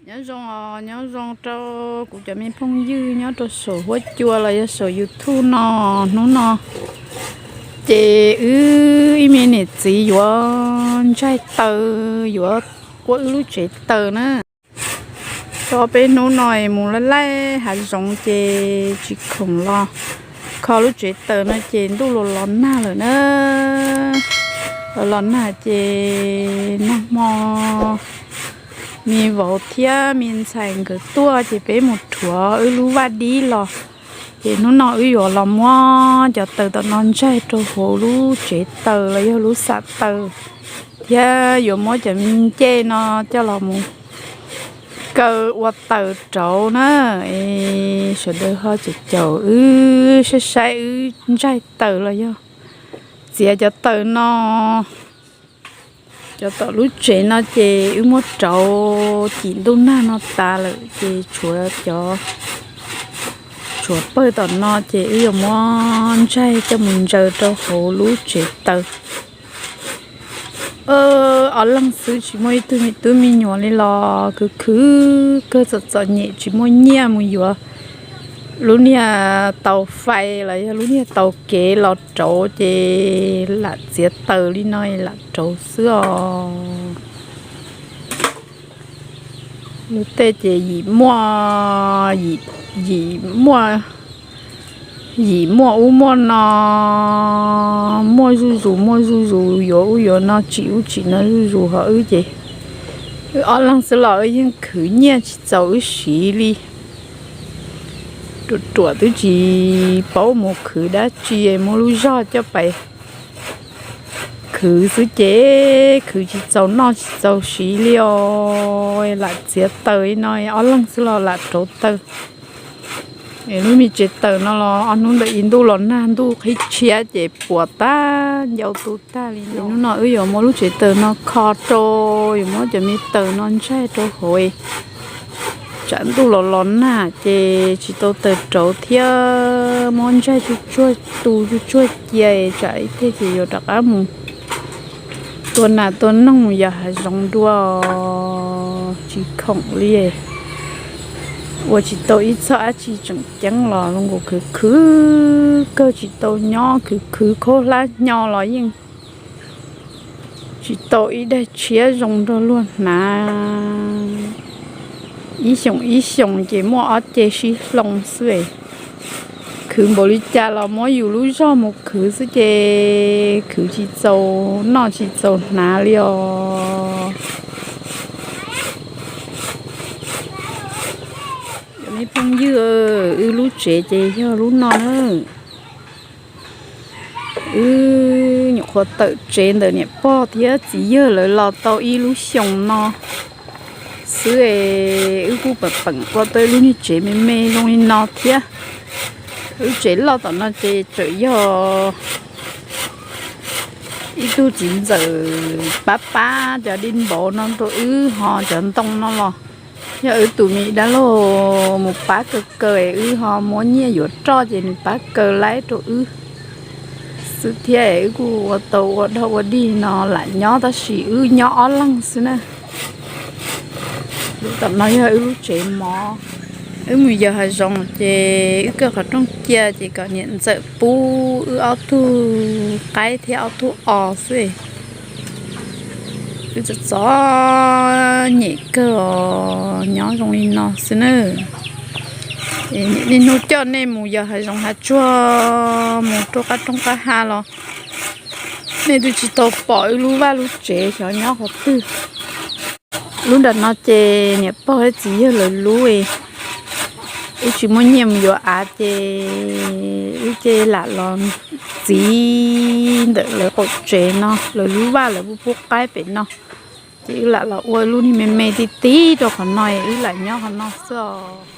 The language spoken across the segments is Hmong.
Nyob zoo os, nyob zoo rau kuv cov me phooj ywg nyob rau saum huab cua los yog saum YouTube no. Hnub no ces wb ib me niam txiv yuav ntsaig taws, yuav quaj wb lub tsev taws na. Tso peb hnub no es mus laij laij hav zoov ces tsis khoom los kho lub tsev taws no ces ntuj los los nag lawm na. Los los nag ces nag hmo me vauv thiab me ntxhais nkawd tuaj ces peb mus rhuav wb lub vaj dib los. Ces hnub no wb yuav los muab cov taws tom no ntsaig rau hauv lub tsev taws los yog lub xam taws, thiab yuav muab cov me ncej no coj los mus kaw ua taws rauv na. Es sawv daws ho caum caum wb saib saib wb ntsaig taws los yog txiav cov taws no. Cov tom lub tsev no ces wb muab rauv cim ntuj nag no tas lawm ces tshuav cov, tshuav pawg tom no ces wb yuav muab ntsaig coj mus ntsaws rau hauv lub tsev taws. Ob leeg xwb tsis muaj ib tug me tub me nyuam li los khwv khwv kawg, txom txom nyem tsis muaj nyiaj mus yuav lub niag tau fais los yog lub niag tau kev los rauv ces lam txiav taws li no lam rauv xwb os. Lub tej ces yim muaj, yim muaj, yim muaj ub muaj no, muaj zuj zus muaj zuj zus, yuav ub yuav no, tsim ub tsim no zuj zus, ho wb ces wb ob leeg xwb los wb yeej khwv nyiaj tsis txaus wb siv li. Ruam ruam twb tsis paub mus khwv dab tsi, muab lub zog coj pais khwv xwb ces khwv tsis txaus noj tsis txaus siv li os. Lam txiav taws li no, ob leeg xwb los lam rauv taws. Lub me tsev taws no los ob hnub ntawd ib ntuj los nag ntuj qhib tshiab ces puas tag ncau tu tag li. Hnub no wb yuav muab lub tsev taws no kho rau, yuav muab cov me taws no ntsaig rau hauv. Tsam ntuj los los nag ces tsis tau taws rauv thiab, muab ntsaig tsuj tsuag tu tsuj tsuag cia, tsam ib teg ces yuav rov qab mus tua nas tua noog yos hav zoov dua, tsis khoom li. Ua tsis tau ib txoj dab tsi tseem ceeb los zoo nkaus khwv khwv kawg tsis tau nyob, khwv khwv khaub hlab hnyo los yeej tsis tau ib daig tshiab zoo nrog luag hnav. Ib xyoos ib xyoos ces muaj ob ce sib hloov xwb. Khwv npaum li cas los muab yus lub zog mus khwv xwb ces khwv tsis txaus noj tsis txaus hnav li os. Cov me phooj ywg, wb lub tsev ces yog lub no na. Wb nyuam qhuav tawm tsev ntawm niam pog thiab txiv yawg lawv los tau ib lub xyoos no xwb es wb kuj peem peem ua tau ib lub niag tsev me me zoo li no thiab. Lub tsev loj tom no ces tseem yog ib tug txiv ntxawm pab pab cov dej npauv no rau wb, ho cov ntoo no los yog wb tus me dab laug mus pab kaw kaw es wb ho muab nyiaj yuav roj ces nws pab kaw laib rau wb xwb thiab es wb kuj ua tau ua dog ua dig no lam nyob tab sis wb nyob ob leeg xwb na. Lub tom no yog wb lub tsev mov. Wb mus yos hav zoov ces wb kaw qhov rooj cia ces kom niam ntxawm pub wb ob tug qaib thiab ob tug os xwb. Wb txom txom nyem kawg os, nyob zoo li no xwb na. Niaj hnub coj nej mus yos hav zoov hav tsuag mus rau qab roob qab hav los nej twb tsis tau pom wb lub vaj lub tsev xyov nyob qhov twg. Lub nram no ces niam pog thiab txiv yawg lawv lub, wb tsis muaj nyiaj mus yuav av ces wb cia lam los txiv ntawm lawv qaum tsev no, lawv lub vaj lawv pub pub qaib pem no. Ces wb lam los ua lub niag me me ti ti rau qhov no, wb lam nyob qhov no xwb os.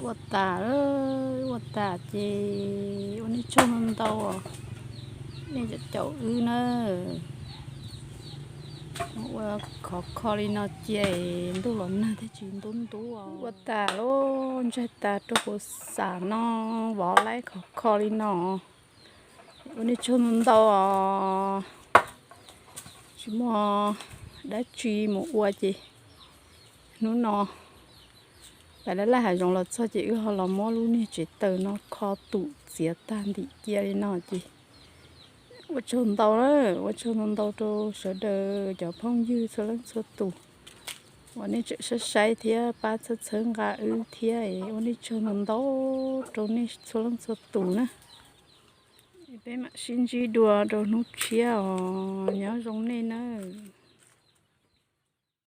Ua tas, ua tas ces ua nej tsaug ntau ntau os, nej caum caum wb na. Ua khov kho li no cia es ntuj los nag thiaj tsis ntub ntub os. Ua tas lawm, ntsaig tas rau hauv xam no, vov laib khov kho li no. Ua nej tsaug ntau ntau os. Tsis muaj dab tsi mus ua ces hnub no pais laj laj hav zoov los txog ces wb ho los muab lub niag tsev taws no kho tum txiav tag ntim cia li no ces ua tsaug ntau na, ua tsaug ntau ntau rau sawv daws cov phooj ywg txhua leej txhua tus uas nej tseem saib saib thiab pab txhawb txhawb nqa wb thiab es ua nej tsaug ntau ntau rau nej txhua leej txhua tus na. Peb mam sib ntsib dua rau hnub tshiab os, nyob zoo nej nawb.